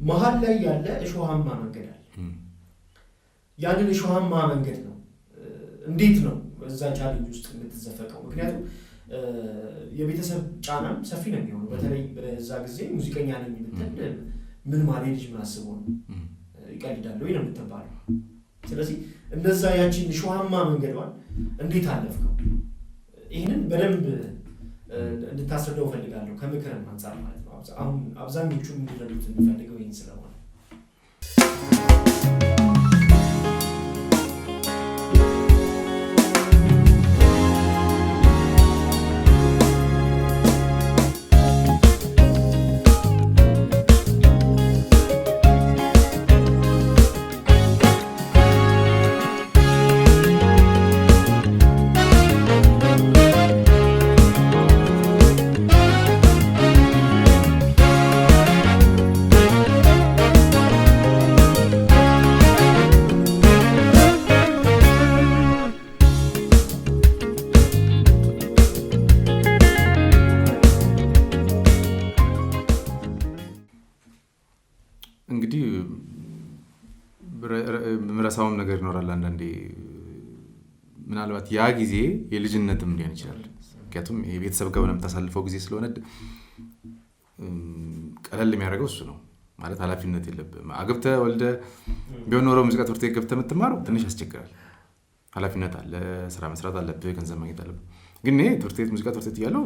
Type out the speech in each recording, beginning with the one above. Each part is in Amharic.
መሀል ላይ ያለ እሾሃማ መንገድ አለ። ያንን እሾሃማ መንገድ ነው እንዴት ነው እዛ challenge ውስጥ የምትዘፈቀው? ምክንያቱም የቤተሰብ ጫናም ሰፊ ነው የሚሆነው። በተለይ በዛ ጊዜ ሙዚቀኛ ነኝ ብትል ምን ማለት ልጅ ምን አስቦ ነው ይቀልዳል ወይ ነው የምትባለው። ስለዚህ እነዛ ያቺን እሾሃማ መንገዷን እንዴት አለፍከው? ይህንን በደንብ እንድታስረዳው እፈልጋለሁ፣ ከምክርም አንጻር ማለት ነው። አሁን አብዛኞቹ እንዲረዱት የምፈልገው ይህን ስለሆነ። እንግዲህ ምረሳውም ነገር ይኖራል አንዳንዴ። ምናልባት ያ ጊዜ የልጅነትም ሊሆን ይችላል። ምክንያቱም የቤተሰብ ጋር የምታሳልፈው ጊዜ ስለሆነ ቀለል የሚያደርገው እሱ ነው። ማለት ኃላፊነት የለብህም። አግብተህ ወልደህ ቢሆን ኖሮ ሙዚቃ ትምህርት ቤት ገብተህ የምትማረው ትንሽ ያስቸግራል። ኃላፊነት አለ፣ ስራ መስራት አለብህ፣ ገንዘብ ማግኘት አለብህ። ግን እኔ ትምህርት ቤት ሙዚቃ ትምህርት ቤት እያለሁ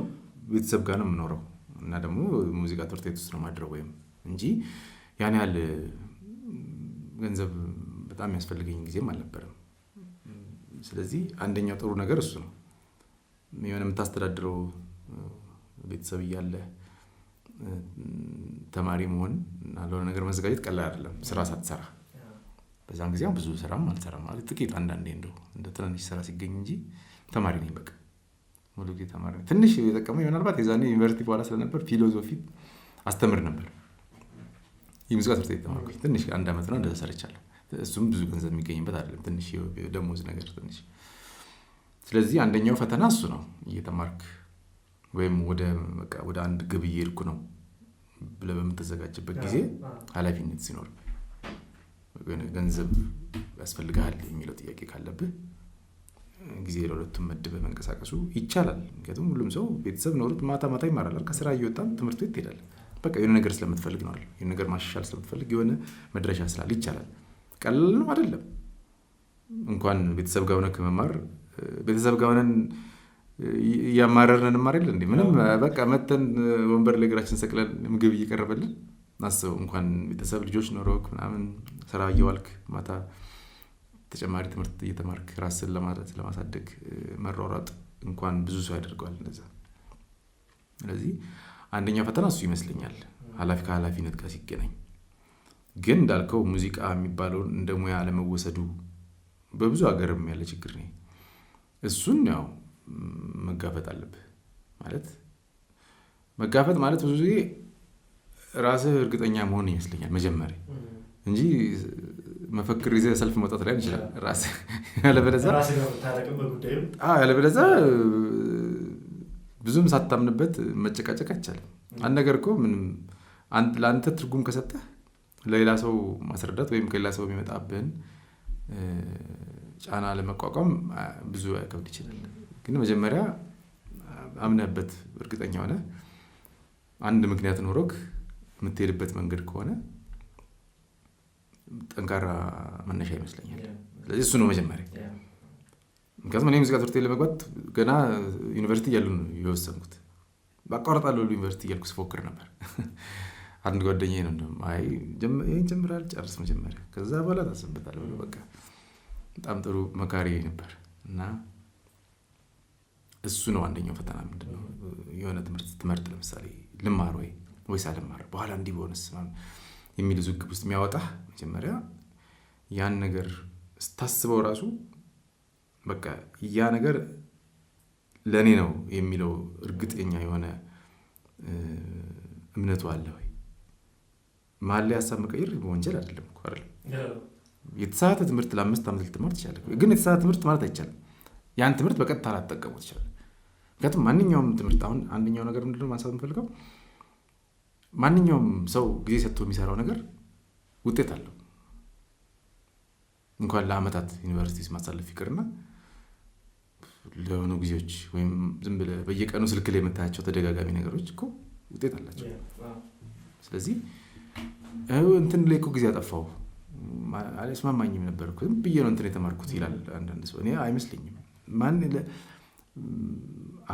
ቤተሰብ ጋር ነው የምኖረው እና ደግሞ ሙዚቃ ትምህርት ቤት ውስጥ ነው የማድረው ወይም እንጂ ያን ያህል ገንዘብ በጣም የሚያስፈልገኝ ጊዜም አልነበረም። ስለዚህ አንደኛው ጥሩ ነገር እሱ ነው። የሆነ የምታስተዳድረው ቤተሰብ እያለ ተማሪ መሆን እና ለሆነ ነገር መዘጋጀት ቀላል አይደለም፣ ስራ ሳትሰራ። በዛን ጊዜ ብዙ ስራም አልሰራም፣ ማለት ጥቂት አንዳንዴ እንደው እንደ ትናንሽ ስራ ሲገኝ እንጂ ተማሪ ነኝ፣ በቃ ሙሉ ጊዜ ተማሪ ነኝ። ትንሽ የጠቀመኝ ምናልባት የዛኔ ዩኒቨርሲቲ በኋላ ስለነበር philosophy አስተምር ነበር። የሙዚቃ ትምህርት ቤት ተማርኩኝ። ትንሽ አንድ ዓመት ነው እንደዛ ሰርቻለሁ። እሱም ብዙ ገንዘብ የሚገኝበት አይደለም፣ ትንሽ ደሞዝ ነገር ትንሽ። ስለዚህ አንደኛው ፈተና እሱ ነው። እየተማርክ ወይም ወደ አንድ ግብ እየሄድኩ ነው ብለህ በምትዘጋጅበት ጊዜ ኃላፊነት ሲኖር ገንዘብ ያስፈልግሃል የሚለው ጥያቄ ካለብህ ጊዜ ለሁለቱም መድበህ መንቀሳቀሱ ይቻላል። ምክንያቱም ሁሉም ሰው ቤተሰብ ኖሮት ማታ ማታ ይማራል። ከስራ እየወጣም ትምህርት ቤት ትሄዳለህ። በቃ የሆነ ነገር ስለምትፈልግ ነው፣ የሆነ ነገር ማሻሻል ስለምትፈልግ የሆነ መድረሻ ስላለ ይቻላል። ቀላል ነው አይደለም። እንኳን ቤተሰብ ጋር ሆነህ ከመማር ቤተሰብ ጋር ሆነን እያማረርን እንማር የለ እንዴ? ምንም በቃ መተን ወንበር ላይ እግራችን ሰቅለን ምግብ እየቀረበልን አስበው። እንኳን ቤተሰብ ልጆች ኖሮክ ምናምን ስራ እየዋልክ ማታ ተጨማሪ ትምህርት እየተማርክ ራስን ለማሳደግ መሯሯጥ እንኳን ብዙ ሰው ያደርገዋል እንደዛ። ስለዚህ አንደኛው ፈተና እሱ ይመስለኛል፣ ኃላፊ ከኃላፊነት ጋር ሲገናኝ። ግን እንዳልከው ሙዚቃ የሚባለውን እንደ ሙያ አለመወሰዱ በብዙ ሀገርም ያለ ችግር ነው። እሱን ያው መጋፈጥ አለብህ። ማለት መጋፈጥ ማለት ብዙ ጊዜ ራስህ እርግጠኛ መሆን ይመስለኛል መጀመሪያ እንጂ መፈክር ይዘህ ሰልፍ መውጣት ላይ ይችላል ራስህ። ያለበለዚያ ብዙም ሳታምንበት መጨቃጨቅ አይቻልም። አንድ ነገር እኮ ምንም ለአንተ ትርጉም ከሰጠህ ለሌላ ሰው ማስረዳት ወይም ከሌላ ሰው የሚመጣብህን ጫና ለመቋቋም ብዙ ያከብድ ይችላል። ግን መጀመሪያ አምነህበት እርግጠኛ ሆነህ አንድ ምክንያት ኖሮክ የምትሄድበት መንገድ ከሆነ ጠንካራ መነሻ ይመስለኛል። ስለዚህ እሱ ነው መጀመሪያ። ምክንያቱም እኔ ሙዚቃ ትምህርት ቤት ለመግባት ገና ዩኒቨርሲቲ እያለሁ ነው የወሰንኩት። አቋርጣለሁ ዩኒቨርሲቲ እያልኩ ስፎክር ነበር። አንድ ጓደኛዬ ነው እንደውም አይ ይሄን ጀምረሃል ጨርስ መጀመሪያ ከዛ በኋላ ታስብበታለህ ብሎ በቃ በጣም ጥሩ መካሪ ነበር። እና እሱ ነው አንደኛው ፈተና። ምንድነው የሆነ ትምህርት ስትመርጥ ለምሳሌ ልማር ወይስ አልማር በኋላ እንዲህ በሆነስ የሚል ውዝግብ ውስጥ የሚያወጣህ መጀመሪያ ያን ነገር ስታስበው ራሱ በቃ ያ ነገር ለኔ ነው የሚለው እርግጠኛ የሆነ እምነቱ አለ ወይ? መሀል ላይ ሀሳብ መቀየር ወንጀል አይደለም እኮ አይደል? የተሳሳተ ትምህርት ለ5 ዓመት ልትማር ትችላለህ፣ ግን የተሳሳተ ትምህርት ማለት አይቻልም። ያን ትምህርት በቀጥታ ላትጠቀመው ትችላለህ። ምክንያቱም ማንኛውም ትምህርት አሁን አንደኛው ነገር ምንድነው ማንሳት የምፈልገው ማንኛውም ሰው ጊዜ ሰጥቶ የሚሰራው ነገር ውጤት አለው። እንኳን ለአመታት ዩኒቨርሲቲ ማሳለፍ ይቅርና ለሆኑ ጊዜዎች ወይም ዝም ብለህ በየቀኑ ስልክ ላይ የምታያቸው ተደጋጋሚ ነገሮች እኮ ውጤት አላቸው። ስለዚህ እንትን ላይ እኮ ጊዜ አጠፋሁ፣ አልስማማኝም ነበር እኮ፣ ዝም ብዬ ነው እንትን የተማርኩት ይላል አንዳንድ ሰው። እኔ አይመስለኝም። ማን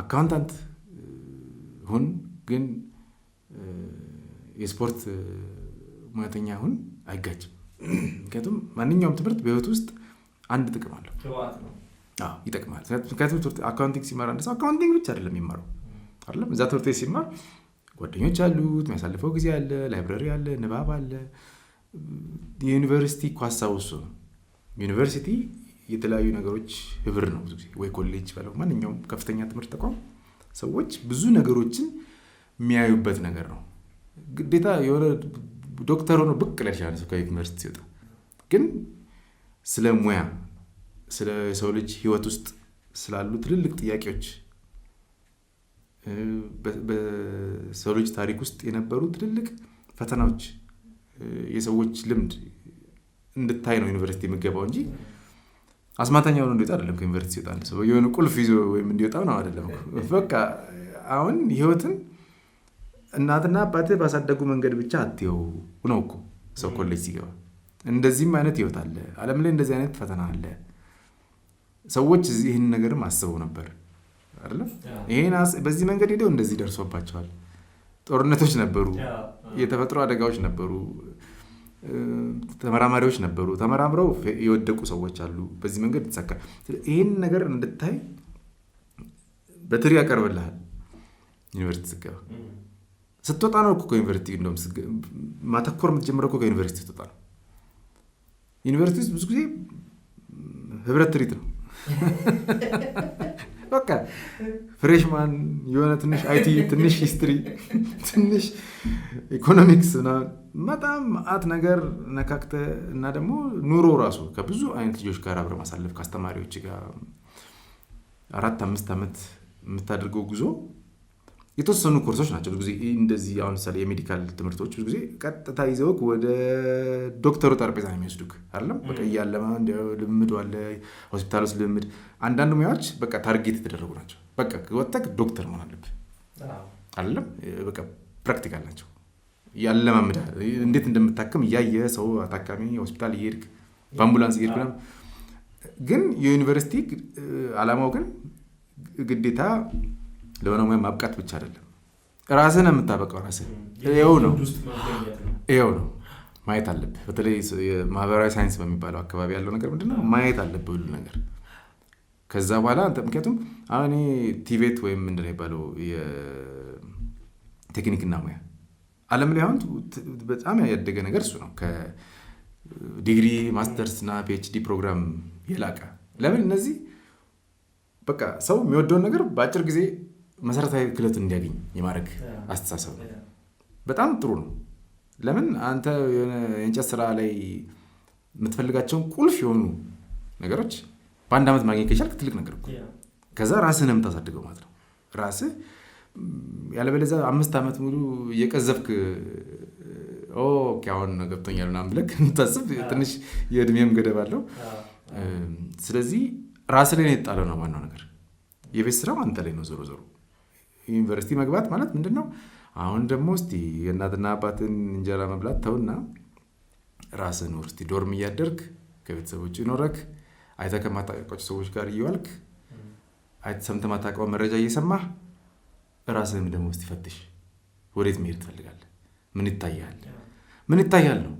accountant ሁን ግን የስፖርት ሙያተኛ ሁን አይጋጭም። ምክንያቱም ማንኛውም ትምህርት በህይወት ውስጥ አንድ ጥቅም አለው፣ ይጠቅማል። ምክንያቱም accounting ሲማር አንድ ሰው accounting ብቻ አይደለም የሚማረው፣ አይደለም። እዛ ትምህርት ቤት ሲማር ጓደኞች አሉት፣ የሚያሳልፈው ጊዜ አለ፣ library አለ፣ ንባብ አለ። የዩኒቨርሲቲ እኮ ሀሳቡ እሱ ነው። ዩኒቨርሲቲ የተለያዩ ነገሮች ህብር ነው። ብዙ ጊዜ ወይ ኮሌጅ በለው ማንኛውም ከፍተኛ ትምህርት ተቋም ሰዎች ብዙ ነገሮችን የሚያዩበት ነገር ነው። ግዴታ የሆነ ዶክተር ሆኖ ብቅ ሊል ይችላል ሰው ከዩኒቨርሲቲ ሲወጣ፣ ግን ስለ ሙያ፣ ስለ ሰው ልጅ ህይወት ውስጥ ስላሉ ትልልቅ ጥያቄዎች፣ በሰው ልጅ ታሪክ ውስጥ የነበሩ ትልልቅ ፈተናዎች፣ የሰዎች ልምድ እንድታይ ነው ዩኒቨርሲቲ የሚገባው እንጂ አስማተኛ ሆኖ እንዲወጣ አይደለም። ከዩኒቨርሲቲ ሲወጣ አንድ ሰው የሆነ ቁልፍ ይዞ ወይም እንዲወጣ ነው አይደለም። በቃ አሁን ህይወትን እናትና አባትህ ባሳደጉ መንገድ ብቻ አትየው ነው እኮ ሰው ኮሌጅ ሲገባ። እንደዚህም አይነት ህይወት አለ፣ ዓለም ላይ እንደዚህ አይነት ፈተና አለ። ሰዎች ይህን ነገርም አስበው ነበር አይደለም። ይሄን በዚህ መንገድ ሄደው እንደዚህ ደርሶባቸዋል። ጦርነቶች ነበሩ፣ የተፈጥሮ አደጋዎች ነበሩ፣ ተመራማሪዎች ነበሩ፣ ተመራምረው የወደቁ ሰዎች አሉ። በዚህ መንገድ የተሳካ ይህን ነገር እንድታይ በትሪ ያቀርብልሃል ዩኒቨርሲቲ ስትገባ። ስትወጣ ነው እኮ ከዩኒቨርሲቲ፣ እንደውም ማተኮር የምትጀምረው እኮ ከዩኒቨርሲቲ ስትወጣ ነው። ዩኒቨርሲቲ ውስጥ ብዙ ጊዜ ህብረት ትርኢት ነው። በቃ freshman የሆነ ትንሽ IT፣ ትንሽ history፣ ትንሽ ኢኮኖሚክስ፣ በጣም መዓት ነገር ነካክተህ እና ደግሞ ኑሮ ራሱ ከብዙ አይነት ልጆች ጋር አብረህ ማሳለፍ፣ ከአስተማሪዎች ጋር 4-5 ዓመት የምታደርገው ጉዞ የተወሰኑ ኮርሶች ናቸው። ብዙ ጊዜ እንደዚህ አሁን ለምሳሌ የ medical ትምህርቶች ብዙ ጊዜ ቀጥታ ይዘውክ ወደ ዶክተሩ ጠረጴዛ ነው የሚወስዱክ አይደለም። በቃ እያለማ ልምምዱ አለ፣ ሆስፒታል ውስጥ ልምምድ። አንዳንድ ሙያዎች በቃ target የተደረጉ ናቸው። በቃ ወጥተህ ዶክተር መሆን አለብህ አይደለም። በቃ practical ናቸው። ያለማምዳል፣ እንዴት እንደምታክም እያየ ሰው ታካሚ ሆስፒታል እየሄድክ በአምቡላንስ እየሄድክ ምናምን። ግን የዩኒቨርሲቲ አላማው ግን ግዴታ ለሆነ ሙያ ማብቃት ብቻ አይደለም። ራስህን የምታበቃው ራስህ ይኸው ነው፣ ይኸው ነው ማየት አለብህ። በተለይ የማህበራዊ ሳይንስ በሚባለው አካባቢ ያለው ነገር ምንድነው ማየት አለብህ ሁሉ ነገር። ከዛ በኋላ አንተ ምክንያቱም አሁን እኔ TVET ወይም ምንድነው የሚባለው የቴክኒክና ሙያ ዓለም ላይ አሁን በጣም ያደገ ነገር እሱ ነው። ከዲግሪ ማስተርስ እና PhD ፕሮግራም የላቀ። ለምን እነዚህ በቃ ሰው የሚወደውን ነገር በአጭር ጊዜ መሰረታዊ ክህሎት እንዲያገኝ የማድረግ አስተሳሰብ ነው። በጣም ጥሩ ነው። ለምን አንተ የሆነ የእንጨት ስራ ላይ የምትፈልጋቸውን ቁልፍ የሆኑ ነገሮች በአንድ ዓመት ማግኘት ከቻልክ ትልቅ ነገር እኮ። ከዛ ራስህን የምታሳድገው ማለት ነው። ራስህ ያለበለዚያ 5 ዓመት ሙሉ እየቀዘፍክ okay አሁን ገብቶኛል ምናምን ብለህ የምታስብ ትንሽ የእድሜም ገደብ አለው። ስለዚህ ራስህ ላይ ነው የተጣለው ነው ዋናው ነገር። የቤት ስራው አንተ ላይ ነው ዞሮ ዞሮ። ዩኒቨርሲቲ መግባት ማለት ምንድነው? አሁን ደግሞ እስቲ የእናትና አባትን እንጀራ መብላት ተውና ራስህን ኑር። እስቲ dorm እያደርክ ከቤተሰቦች ኖረክ አይተህ ከማታውቃቸው ሰዎች ጋር እየዋልክ አይተህ ሰምተህ ማታውቀው መረጃ እየሰማህ ራስህን ደግሞ እስቲ ፈትሽ። ወዴት መሄድ ትፈልጋለህ? ምን ይታያል? ምን ይታያል ነው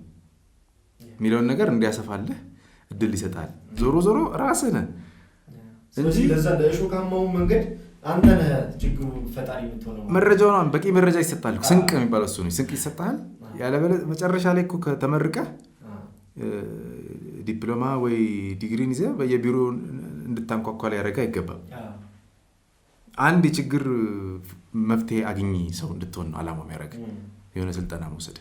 የሚለውን ነገር እንዲያሰፋልህ እድል ይሰጣል። ዞሮ ዞሮ ራስህ ነህ። ስለዚህ ለዛ ለእሾካማው መንገድ አንተ ነህ ችግሩ ፈጣሪ የምትሆነው። መረጃው ነው፣ በቂ መረጃ ይሰጣል። ስንቅ የሚባለው እሱ ነው። ስንቅ ይሰጣል። ያለበለዚያ መጨረሻ ላይ እኮ ከተመረቀህ ዲፕሎማ ወይ ዲግሪን ይዘህ በየቢሮው እንድታንኳኳ ሊያደርግህ አይገባም። አንድ የችግር መፍትሄ አግኚ ሰው እንድትሆን ነው አላማው የሚያደርግህ። የሆነ ስልጠና መውሰድ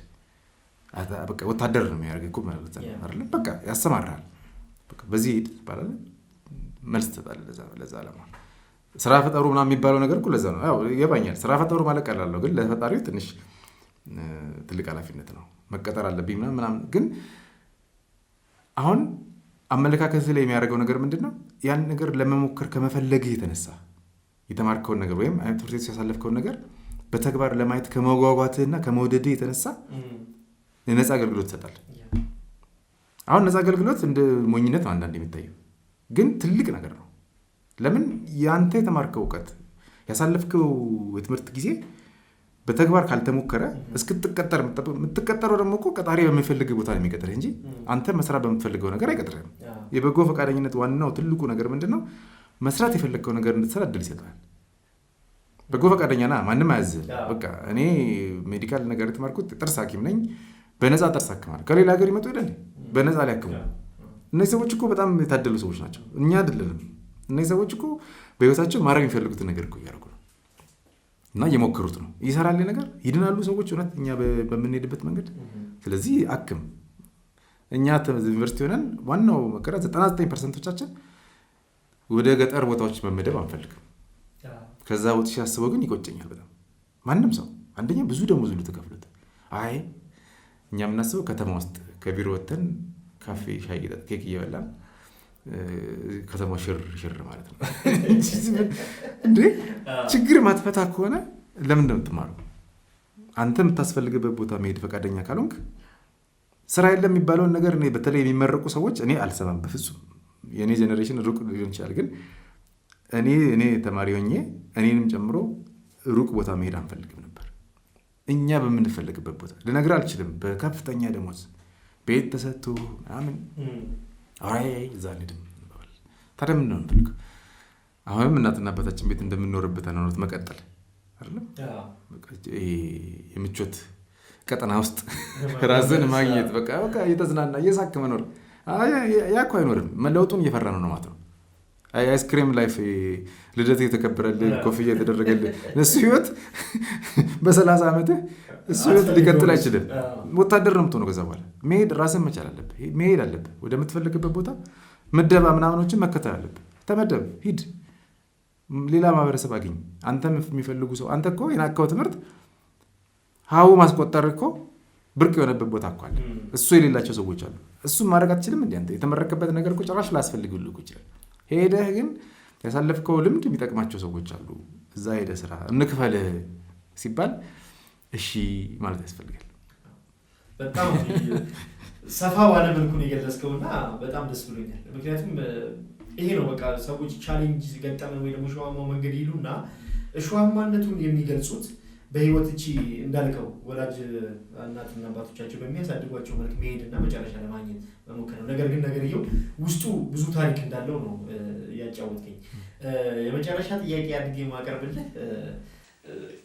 በቃ ወታደር ነው የሚያደርግህ እኮ ማለት ነው አይደል? በቃ ያሰማራል። በቃ በዚህ ሂድ ትባላለህ፣ መልስ ትሰጣለህ ለዛ አላማ። ስራ ፈጠሩ ምናምን የሚባለው ነገር እኮ ለዛ ነው። ያው ይገባኛል። ስራ ፈጠሩ ማለት ቀላል ነው፣ ግን ለፈጣሪው ትንሽ ትልቅ ኃላፊነት ነው። መቀጠር አለብኝ ምናምን ምናምን። ግን አሁን አመለካከት ላይ የሚያደርገው ነገር ምንድን ነው? ያን ነገር ለመሞከር ከመፈለግህ የተነሳ፣ የተማርከውን ነገር ወይም ትምህርት ቤት ያሳለፍከውን ነገር በተግባር ለማየት ከመጓጓትህና ከመውደድህ የተነሳ የነፃ አገልግሎት ይሰጣል። አሁን ነፃ አገልግሎት እንደ ሞኝነት ነው አንዳንድ የሚታየው፣ ግን ትልቅ ነገር ነው። ለምን? የአንተ የተማርከው እውቀት፣ ያሳለፍከው የትምህርት ጊዜ በተግባር ካልተሞከረ፣ እስክትቀጠር፣ የምትቀጠረው ደግሞ እኮ ቀጣሪ በሚፈልግ ቦታ ነው የሚቀጥርህ እንጂ አንተ መስራት በምትፈልገው ነገር አይቀጥርህም። የበጎ ፈቃደኝነት ዋናው ትልቁ ነገር ምንድን ነው? መስራት የፈለግከው ነገር እንድትሰራ እድል ይሰጥሃል። በጎ ፈቃደኛ ና፣ ማንም አያዝህም። በቃ እኔ medical ነገር የተማርኩት፣ ጥርስ ሐኪም ነኝ፣ በነፃ ጥርስ አክማለሁ። ከሌላ ሀገር ይመጡ የለ በነፃ ሊያክሙ። እነዚህ ሰዎች እኮ በጣም የታደሉ ሰዎች ናቸው። እኛ አይደለንም። እነዚህ ሰዎች እኮ በህይወታቸው ማድረግ የሚፈልጉትን ነገር እኮ እያደረጉ ነው እና እየሞከሩት ነው። ይሰራል ነገር፣ ይድናሉ ሰዎች እውነት እኛ በምንሄድበት መንገድ። ስለዚህ አክም። እኛ ዩኒቨርሲቲ ሆነን ዋናው መከራ 99 percent ኦቻችን ወደ ገጠር ቦታዎች መመደብ አንፈልግም። ከዛ ወጥቼ ሳስበው ግን ይቆጨኛል በጣም። ማንም ሰው አንደኛ ብዙ ደሞዝ ሁሉ ተከፍሎት አይ፣ እኛ የምናስበው ከተማ ውስጥ ከቢሮ ወጥተን ካፌ ሻይ፣ ኬክ እየበላን ከተማ ሽር ሽር ማለት ነው። እንዴ፣ ችግር ማትፈታ ከሆነ ለምን እንደምትማሩ? አንተ የምታስፈልግበት ቦታ መሄድ ፈቃደኛ ካልሆንክ፣ ስራ የለም የሚባለውን ነገር እኔ በተለይ የሚመረቁ ሰዎች እኔ አልሰማም በፍጹም። የእኔ generation ሩቅ ሊሆን ይችላል፣ ግን እኔ ተማሪ ሆኜ እኔንም ጨምሮ ሩቅ ቦታ መሄድ አንፈልግም ነበር። እኛ በምንፈልግበት ቦታ፣ ልነግርህ አልችልም፣ በከፍተኛ ደሞዝ ቤት ተሰጥቶ ምናምን፣ አይ እዛ አንሄድም። ታዲያ ምንድን ነው የምንፈልገው? አሁንም እናትና አባታችን ቤት እንደምንኖርበት አኗኗር መቀጠል አይደለም? የምቾት ቀጠና ውስጥ ራስን ማግኘት፣ በቃ በቃ እየተዝናና እየሳክ መኖር። ያ እኮ አይኖርም። መለውጡን እየፈራ ነው ማለት ነው። Ice cream life፣ ልደት የተከበረልህ፣ ኮፍያ የተደረገልህ እሱ ህይወት፣ በ30 ዓመትህ እሱ ህይወት ሊቀጥል አይችልም። ወታደር ነው የምትሆነው። ከዛ በኋላ መሄድ ራስን መቻል አለብህ። መሄድ አለብህ ወደምትፈልግበት ቦታ። ምደባ ምናምኖችን መከተል አለብህ። ተመደብ፣ ሂድ፣ ሌላ ማህበረሰብ አግኝ። አንተም የሚፈልጉ ሰው፣ አንተ እኮ የናካው ትምህርት ሀው ማስቆጠር እኮ ብርቅ የሆነበት ቦታ እኮ አለ። እሱ የሌላቸው ሰዎች አሉ። እሱም ማድረግ አትችልም። እንዲ አንተ የተመረቅክበት ነገር እኮ ጭራሽ ላያስፈልግልህ እኮ ይችላል። ሄደህ ግን ያሳለፍከው ልምድ የሚጠቅማቸው ሰዎች አሉ። እዛ ሄደህ ስራ እንክፈልህ ሲባል እሺ ማለት ያስፈልጋል። በጣም ሰፋ ባለ መልኩ ነው የገለጽከው እና በጣም ደስ ብሎኛል። ምክንያቱም ይሄ ነው በቃ፣ ሰዎች challenge ገጠመን ወይ ደግሞ እሾሃማው መንገድ ይሉና እሾሃማነቱን የሚገልጹት በህይወት እቺ እንዳልከው ወላጅ እናትና አባቶቻቸው በሚያሳድጓቸው መልክ መሄድና መጨረሻ ለማግኘት መሞከር ነው። ነገር ግን ነገርየው ውስጡ ብዙ ታሪክ እንዳለው ነው ያጫወትከኝ። የመጨረሻ ጥያቄ አድርጌ የማቀርብልህ፣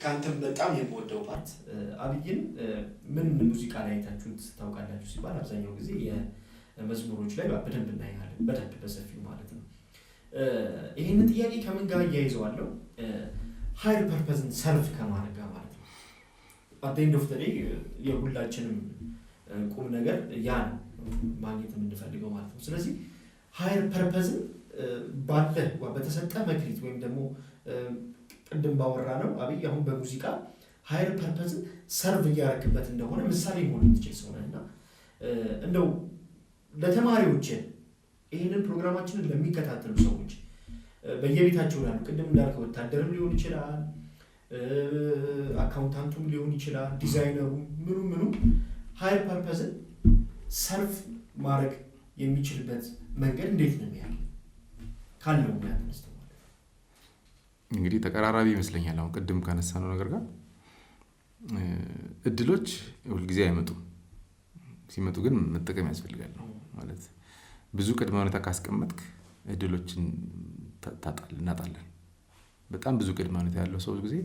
ከአንተም በጣም የምወደው part፣ አብይን ምን ሙዚቃ ላይ አይታችሁት ታውቃላችሁ ሲባል አብዛኛው ጊዜ የመዝሙሮች ላይ በደንብ እናያለን፣ በደንብ በሰፊው ማለት ነው። ይህንን ጥያቄ ከምን ጋር እያይዘዋለሁ? Higher purpose ን serve ከማድረግ ጋር ማለት ነው። At end of day የሁላችንም ቁም ነገር ያ ነው ማግኘት የምንፈልገው ማለት ነው። ስለዚህ higher purpose ን ባለ በተሰጠ መክሊት ወይም ደግሞ ቅድም ባወራ ነው አብይ አሁን በሙዚቃ higher purpose ን serve እያረክበት እንደሆነ ምሳሌ መሆን የምትችል ሰው ነህ እና እንደው ለተማሪዎች፣ ይህንን ፕሮግራማችንን ለሚከታተሉ ሰዎች፣ በየቤታቸው ላሉ፣ ቅድም እንዳልከው ወታደርም ሊሆን ይችላል፣ accountant ኡም ሊሆን ይችላል፣ ዲዛይነሩ፣ ምኑ ምኑ፣ higher purpose ን serve ማድረግ የሚችልበት መንገድ እንዴት ነው የሚያል ካለው ሙያ ተነስተው ማለት ነው። እንግዲህ ተቀራራቢ ይመስለኛል። አሁን ቅድም ካነሳነው ነገር ጋር እድሎች ሁልጊዜ አይመጡም። ሲመጡ ግን መጠቀም ያስፈልጋል ነው ማለት። ብዙ ቅድመ ሁኔታ ካስቀመጥክ እድሎችን እናጣለን። በጣም ብዙ ቅድመ ሁኔታ ያለው ሰው ጊዜ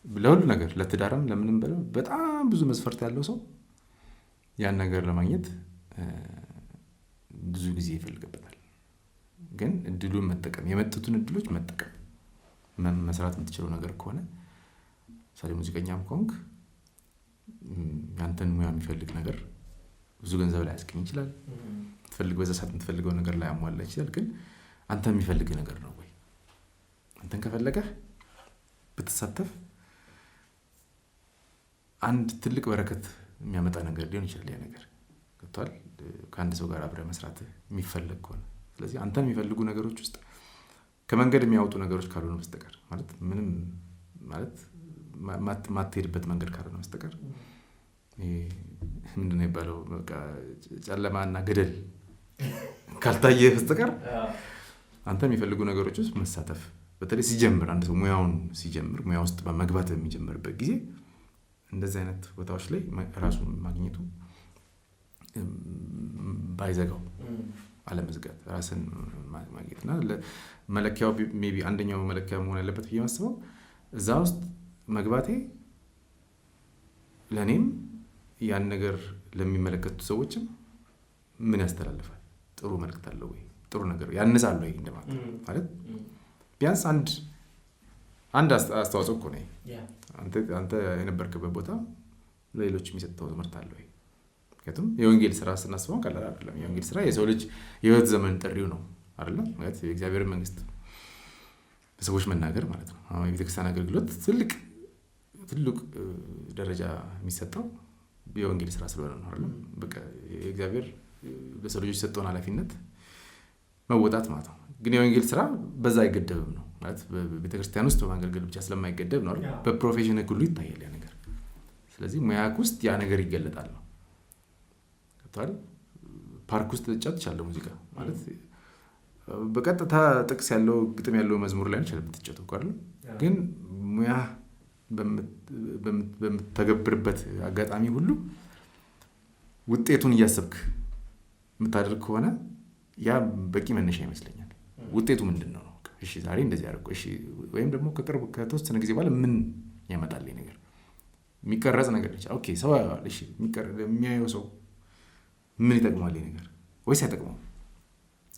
ለሁሉ ነገር፣ ለትዳርም ለምንም በለው፣ በጣም ብዙ መስፈርት ያለው ሰው ያን ነገር ለማግኘት ብዙ ጊዜ ይፈልግበታል። ግን እድሉን መጠቀም፣ የመጡትን እድሎች መጠቀም፣ መስራት የምትችለው ነገር ከሆነ፣ ምሳሌ ሙዚቀኛም ከሆንክ ያንተን ሙያ የሚፈልግ ነገር ብዙ ገንዘብ ላይ ያስገኝ ይችላል። ትፈልግ በዛ ሰዓት የምትፈልገው ነገር ላይ ያሟላ ይችላል። ግን አንተ የሚፈልግ ነገር ነው ወይ? አንተን ከፈለገህ ብትሳተፍ አንድ ትልቅ በረከት የሚያመጣ ነገር ሊሆን ይችላል። ያ ነገር ገብቶሃል። ከአንድ ሰው ጋር አብረህ መስራት የሚፈለግ ከሆነ፣ ስለዚህ አንተን የሚፈልጉ ነገሮች ውስጥ ከመንገድ የሚያወጡ ነገሮች ካልሆነ በስተቀር፣ ማለት ምንም ማለት ማትሄድበት መንገድ ካልሆነ በስተቀር፣ ምንድን ነው የሚባለው፣ በቃ ጨለማና ገደል ካልታየ በስተቀር አንተ የሚፈልጉ ነገሮች ውስጥ መሳተፍ፣ በተለይ ሲጀምር፣ አንድ ሰው ሙያውን ሲጀምር፣ ሙያ ውስጥ በመግባት በሚጀምርበት ጊዜ እንደዚህ አይነት ቦታዎች ላይ ራሱን ማግኘቱ ባይዘጋው፣ አለመዝጋት፣ ራስን ማግኘት እና መለኪያው maybe አንደኛው መለኪያ መሆን ያለበት ብዬ ማስበው እዛ ውስጥ መግባቴ ለእኔም ያን ነገር ለሚመለከቱ ሰዎችም ምን ያስተላልፋል? ጥሩ መልዕክት አለው ወይ? ጥሩ ነገር ያንጻል ወይ እንደማለት ማለት ቢያንስ አንድ አስተዋጽኦ እኮ ነው። አንተ የነበርክበት ቦታ ለሌሎች የሚሰጠው ትምህርት አለ ወይ? ምክንያቱም የወንጌል ስራ ስናስበው ቀላል አይደለም። የወንጌል ስራ የሰው ልጅ የህይወት ዘመን ጥሪው ነው አይደለም? ማለት የእግዚአብሔር መንግስት ለሰዎች መናገር ማለት ነው። አሁን የቤተክርስቲያን አገልግሎት ትልቅ ትልቅ ደረጃ የሚሰጠው የወንጌል ስራ ስለሆነ ነው አይደለም? በቃ የእግዚአብሔር ለሰው ልጆች የሰጠውን ኃላፊነት መወጣት ማለት ነው። ግን የወንጌል ስራ በዛ አይገደብም ነው ማለት፣ በቤተክርስቲያን ውስጥ በማገልገል ብቻ ስለማይገደብ ነው አይደል? በ profession ሁሉ ይታያል ያ ነገር። ስለዚህ ሙያክ ውስጥ ያ ነገር ይገለጣል ነው። ገብቶሃል? ፓርክ ውስጥ ልትጫወት ትችላለህ ሙዚቃ፣ ማለት በቀጥታ ጥቅስ ያለው ግጥም ያለው መዝሙር ላይ ይችላል የምትጫወተው እኮ አይደል? ግን ሙያ በምትተገብርበት አጋጣሚ ሁሉ ውጤቱን እያሰብክ የምታደርግ ከሆነ ያ በቂ መነሻ ይመስለኛል። ውጤቱ ምንድን ነው? እሺ ዛሬ እንደዚህ አደረኩ፣ እሺ ወይም ደግሞ ከቅርብ ከተወሰነ ጊዜ በኋላ ምን ያመጣል ነገር፣ የሚቀረጽ ነገር ይችላል። Okay ሰው ያየዋል። እሺ የሚያየው ሰው ምን ይጠቅመዋል ይሄ ነገር ወይስ አይጠቅመውም?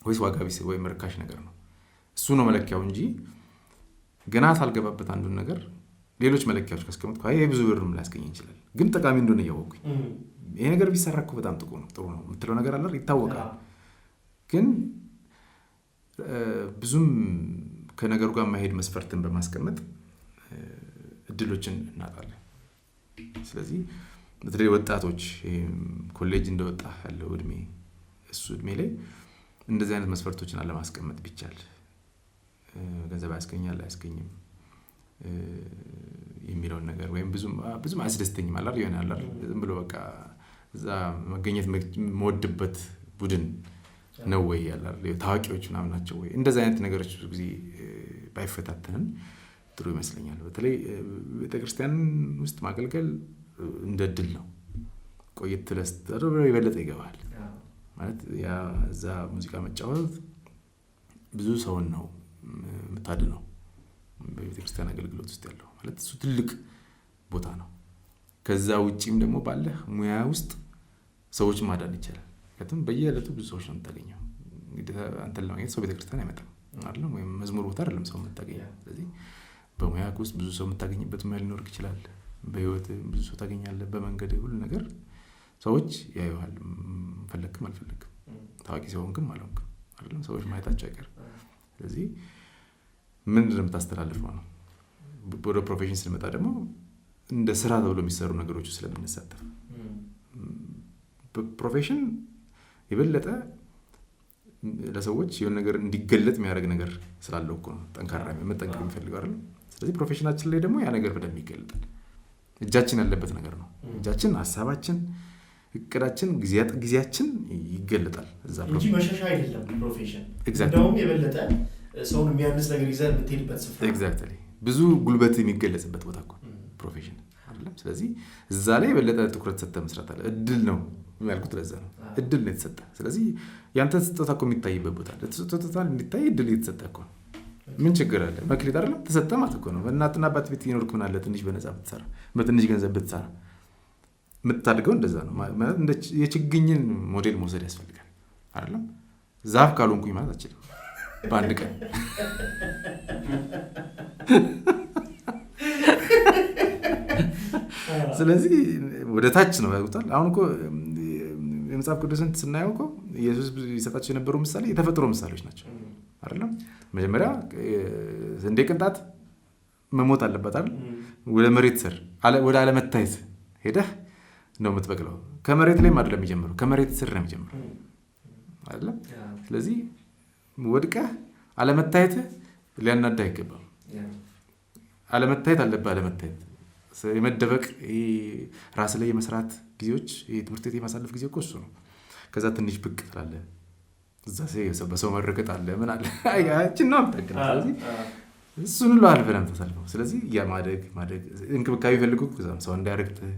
ወይስ ዋጋ ቢስ ወይም ርካሽ ነገር ነው? እሱ ነው መለኪያው እንጂ ገና ሳልገባበት አንዱን ነገር ሌሎች መለኪያዎች ካስቀመጥኩ አይ ብዙ ብርም ሊያስገኝ ይችላል፣ ግን ጠቃሚ እንደሆነ እያወቅኩኝ ይሄ ነገር ቢሰራ እኮ በጣም ጥሩ ነው ጥሩ ነው የምትለው ነገር አለ፣ ይታወቃል። ግን ብዙም ከነገሩ ጋር የማይሄድ መስፈርትን በማስቀመጥ እድሎችን እናጣለን። ስለዚህ በተለይ ወጣቶች፣ ኮሌጅ እንደወጣ ያለው እድሜ፣ እሱ እድሜ ላይ እንደዚህ አይነት መስፈርቶችን አለማስቀመጥ ቢቻል፣ ገንዘብ ያስገኛል አያስገኝም የሚለውን ነገር ወይም ብዙም ብዙም አያስደስተኝም አለ አይደል፣ የሆነ አለ አይደል፣ ዝም ብሎ በቃ እዛ መገኘት የምወድበት ቡድን ነው ወይ ያለ አይደል፣ ታዋቂዎች ምናምን ናቸው ወይ፣ እንደዚህ አይነት ነገሮች ብዙ ጊዜ ባይፈታተንን ጥሩ ይመስለኛል። በተለይ ቤተክርስቲያን ውስጥ ማገልገል እንደ እድል ነው። ቆየት ብለህ ስትደርስ የበለጠ ይገባል። ማለት ያ እዛ ሙዚቃ መጫወት ብዙ ሰውን ነው የምታድነው። በቤተክርስቲያን አገልግሎት ውስጥ ያለው ማለት እሱ ትልቅ ቦታ ነው። ከዛ ውጪም ደግሞ ባለህ ሙያ ውስጥ ሰዎች ማዳን ይቻላል። ምክንያቱም በየዕለቱ ብዙ ሰዎች ነው የምታገኘው። እንግዲህ አንተን ለማግኘት ሰው ቤተክርስቲያን አይመጣም አይደለም፣ ወይም መዝሙር ቦታ አይደለም ሰው የምታገኘው። ስለዚህ በሙያ ውስጥ ብዙ ሰው የምታገኝበት ሙያ ሊኖርክ ይችላል። በህይወት ብዙ ሰው ታገኛለህ። በመንገድ ሁሉ ነገር ሰዎች ያዩሃል፣ ፈለክም አልፈለክም፣ ታዋቂ ሲሆንክም አልሆንክም አይደለም፣ ሰዎች ማየታቸው አይቀርም። ስለዚህ ምንድን ነው የምታስተላልፈው ነው። ወደ profession ስንመጣ ደግሞ እንደ ስራ ተብሎ የሚሰሩ ነገሮች ስለምንሳተፍ በ profession የበለጠ ለሰዎች የሆነ ነገር እንዲገለጥ የሚያደርግ ነገር ስላለው እኮ ነው ጠንካራ መጠንቀቅ የሚፈልገው አይደል? ስለዚህ profession ኣችን ላይ ደግሞ ያ ነገር በደንብ ይገለጣል። እጃችን ያለበት ነገር ነው። እጃችን፣ ሀሳባችን፣ እቅዳችን፣ ጊዜያችን ይገለጣል እዛ እንጂ መሸሻ አይደለም profession። እንደውም የበለጠ ሰውን የሚያንስ ነገር ይዘህ የምትሄድበት ስፍራ። Exactly፣ ብዙ ጉልበት የሚገለጽበት ቦታ እኮ profession አይደለም። ስለዚህ እዛ ላይ የበለጠ ትኩረት ሰጥተህ መስራት አለ። እድል ነው ያልኩት ለዛ ነው። እድል ነው የተሰጠ። ስለዚህ ያንተ ስጦታ እኮ የሚታይበት ቦታ አለ። ስጦታ እንዲታይ እድል የተሰጠ እኮ ነው። ምን ችግር አለ? መክሊት አይደለም ተሰጠ ማለት እኮ ነው። በእናትና አባት ቤት እየኖርክ ምን አለ ትንሽ በነፃ ብትሰራ፣ በትንሽ ገንዘብ ብትሰራ። የምታድገው እንደዛ ነው። ማለት እንደ የችግኝን ሞዴል መውሰድ ያስፈልጋል አይደለም። ዛፍ ካልሆንኩኝ ማለት አልችልም በአንድ ቀን። ስለዚህ ወደ ታች ነው ያሉታል። አሁን እኮ የመጽሐፍ ቅዱስን ስናየው እኮ ኢየሱስ ይሰጣቸው የነበሩ ምሳሌ የተፈጥሮ ምሳሌዎች ናቸው አይደለም። መጀመሪያ ስንዴ ቅንጣት መሞት አለበት አይደል? ወደ መሬት ስር ወደ አለመታየት ሄደህ ነው የምትበቅለው። ከመሬት ላይም አይደለም የሚጀምረው፣ ከመሬት ስር ነው የሚጀምረው አይደለም። ስለዚህ ወድቀህ አለመታየትህ ሊያናድህ አይገባም። አለመታየት አለብህ። አለመታየት፣ የመደበቅ፣ ራስ ላይ የመስራት ጊዜዎች፣ ትምህርት ቤት የማሳለፍ ጊዜ እኮ እሱ ነው። ከዛ ትንሽ ብቅ ትላለህ። እዛ በሰው መረገጥ አለ፣ ምን አለ፣ ያችን ነው የምታገለው። ስለዚህ እሱን ሁሉ አልፈህ ነው የምታሳልፈው። ስለዚህ ያ ማደግ ማደግ እንክብካቤ ፈልጉ፣ ከዛም ሰው እንዳይረግጥህ፣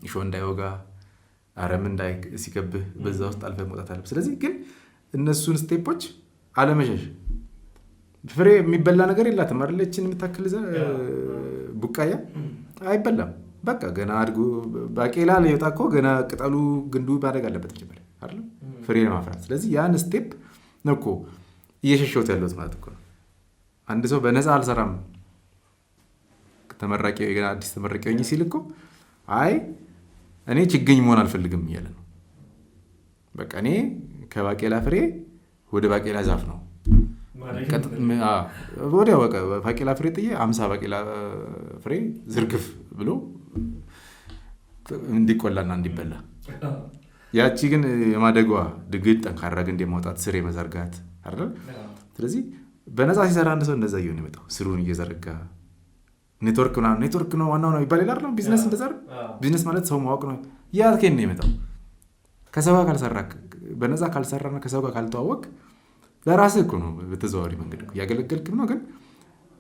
እሾህ እንዳይወጋ፣ አረም እንዳይ ሲከብህ በዛ ውስጥ አልፈህ መውጣት አለብህ። ስለዚህ ግን እነሱን step ኦች አለመሸሽ። ፍሬ የሚበላ ነገር የላትም አይደል? ይህችን የምታክል ቡቃያ አይበላም። በቃ ገና አድጎ ባቄላ ሊወጣ እኮ ገና ቅጠሉ ግንዱ ማደግ አለበት መጀመሪያ አይደለም ፍሬ ለማፍራት። ስለዚህ ያን step ነው እኮ እየሸሸሁት ያለሁት ማለት እኮ ነው። አንድ ሰው በነፃ አልሰራም ተመራቂ ገና አዲስ ተመራቂ ሆኜ ሲል እኮ አይ እኔ ችግኝ መሆን አልፈልግም እያለ ነው። በቃ እኔ ከባቄላ ፍሬ ወደ ባቄላ ዛፍ ነው ወዲያው፣ በቃ ባቄላ ፍሬ ጥዬ 50 ባቄላ ፍሬ ዝርግፍ ብሎ እንዲቆላና እንዲበላ። ያቺ ግን የማደጓ ድግድ ጠንካራ ግንድ የማውጣት፣ ስር የመዘርጋት አይደል? ስለዚህ በነፃ ሲሰራ አንድ ሰው እንደዛ እየሆነ የመጣው ስሩን እየዘረጋ ኔትወርክ ምናምን፣ ኔትወርክ ነው ዋናው ነው ይባል አይደል? ቢዝነስ እንደዛ አይደል? ቢዝነስ ማለት ሰው ማወቅ ነው። ያ ከየት ነው የመጣው? ከሰው ጋር ካልሰራክ፣ በነፃ ካልሰራና ከሰው ጋር ካልተዋወቅ ለራስህ እኮ ነው፣ በተዘዋዋሪ መንገድ እኮ እያገለገልክም ነው፣ ግን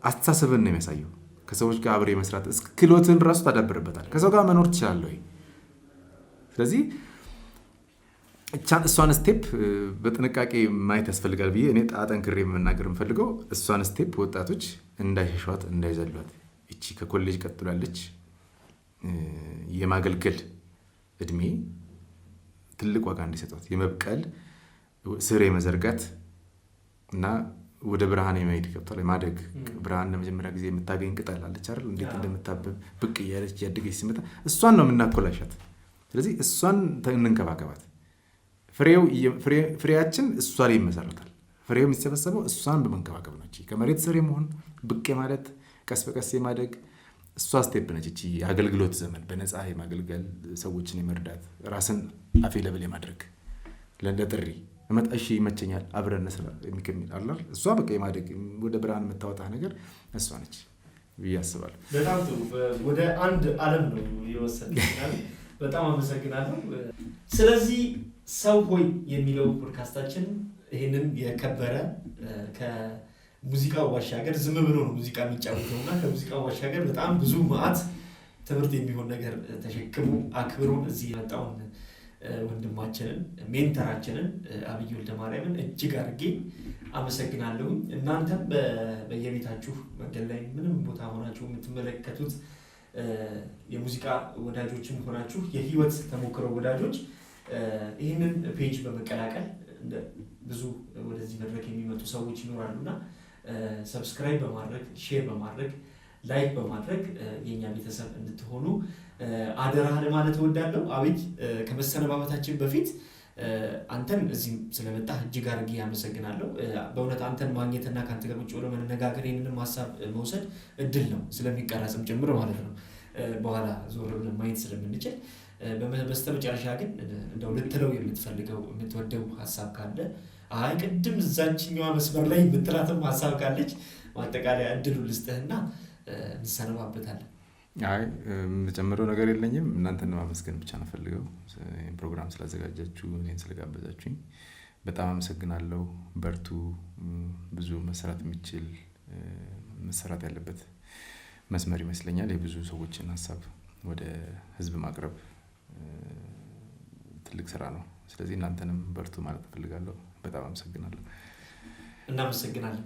አስተሳሰብን ነው የሚያሳየው። ከሰዎች ጋር አብሬ መስራት ክህሎትን ራሱ ታዳብርበታል። ከሰው ጋር መኖር ትችላለህ ወይ? ስለዚህ እሷን step በጥንቃቄ ማየት ያስፈልጋል ብዬ እኔ አጠንክሬ መናገር የምፈልገው እሷን step ወጣቶች እንዳይሸሿት፣ እንዳይዘሏት። እቺ ከኮሌጅ ቀጥሎ ያለች የማገልገል እድሜ ትልቅ ዋጋ እንዲሰጧት፣ የመብቀል፣ ስር የመዘርጋት እና ወደ ብርሃን የመሄድ፣ ገብቷል፣ የማደግ። ብርሃን ለመጀመሪያ ጊዜ የምታገኝ ቅጠል አለች አይደል? እንዴት እንደምታብብ፣ ብቅ እያለች እያደገች ሲመጣ እሷን ነው የምናኮላሻት። ስለዚህ እሷን እንንከባከባት። ፍሬያችን እሷ ላይ ይመሰረታል። ፍሬው የሚሰበሰበው እሷን በመንከባከብ ነው። ከመሬት ስር የመሆን፣ ብቅ ማለት፣ ቀስ በቀስ የማደግ እሷ step ነች። እቺ የአገልግሎት ዘመን፣ በነፃ የማገልገል፣ ሰዎችን የመርዳት፣ ራስን available የማድረግ፣ ለጥሪ እመጣ፣ እሺ ይመቸኛል፣ አብረን እንስራ የሚል አለ። እሷ በቃ የማደግ ወደ ብርሃን የምታወጣ ነገር እሷ ነች ብዬ አስባለሁ። በጣም ጥሩ። ወደ አንድ ዓለም ነው የወሰድን። በጣም አመሰግናለሁ። ስለዚህ ሰው ሆይ የሚለው ፖድካስታችን ይህንን የከበረ፣ ከሙዚቃው ባሻገር፣ ዝም ብሎ ነው ሙዚቃ የሚጫወተው እና ከሙዚቃው ባሻገር በጣም ብዙ መዓት ትምህርት የሚሆን ነገር ተሸክሞ አክብሮን እዚህ የመጣውን ወንድማችንን፣ mentor ኣችንን አብይ ወልደ ማርያምን እጅግ አድርጌ አመሰግናለሁኝ። እናንተም በየቤታችሁ፣ መንገድ ላይ፣ ምንም ቦታ ሆናችሁ የምትመለከቱት የሙዚቃ ወዳጆችም ሆናችሁ የህይወት ተሞክሮ ወዳጆች ይህንን page በመቀላቀል ብዙ ወደዚህ መድረክ የሚመጡ ሰዎች ይኖራሉ እና subscribe በማድረግ፣ share በማድረግ፣ like በማድረግ የእኛ ቤተሰብ እንድትሆኑ አደራ ለማለት እወዳለሁ። አብይ፣ ከመሰነባበታችን በፊት አንተን እዚህም ስለመጣህ እጅግ አድርጌ አመሰግናለሁ። በእውነት አንተን ማግኘትና ከአንተ ጋር ቁጭ ብሎ መነጋገር፣ ይህንንም ሀሳብ መውሰድ እድል ነው፣ ስለሚቀረጽም ጭምር ማለት ነው። በኋላ ዞር ብለን ማየት ስለምንችል። በስተመጨረሻ ግን እንደው ልትለው የምትፈልገው፣ የምትወደው ሀሳብ ካለ፣ አይ ቅድም እዛችኛዋ መስመር ላይ የምትላትም ሀሳብ ካለች ማጠቃለያ እድሉ ልስጥህና እንሰነባበታለን። አይ የምጨምረው ነገር የለኝም። እናንተን ማመስገን ብቻ ነው ፈልገው። ይህን ፕሮግራም ስላዘጋጃችሁ፣ እኔን ስለጋበዛችሁኝ በጣም አመሰግናለሁ። በርቱ። ብዙ መሰራት የሚችል፣ መሰራት ያለበት መስመር ይመስለኛል። የብዙ ሰዎችን ሀሳብ ወደ ህዝብ ማቅረብ ትልቅ ስራ ነው። ስለዚህ እናንተንም በርቱ ማለት እፈልጋለሁ። በጣም አመሰግናለሁ። እናመሰግናለን።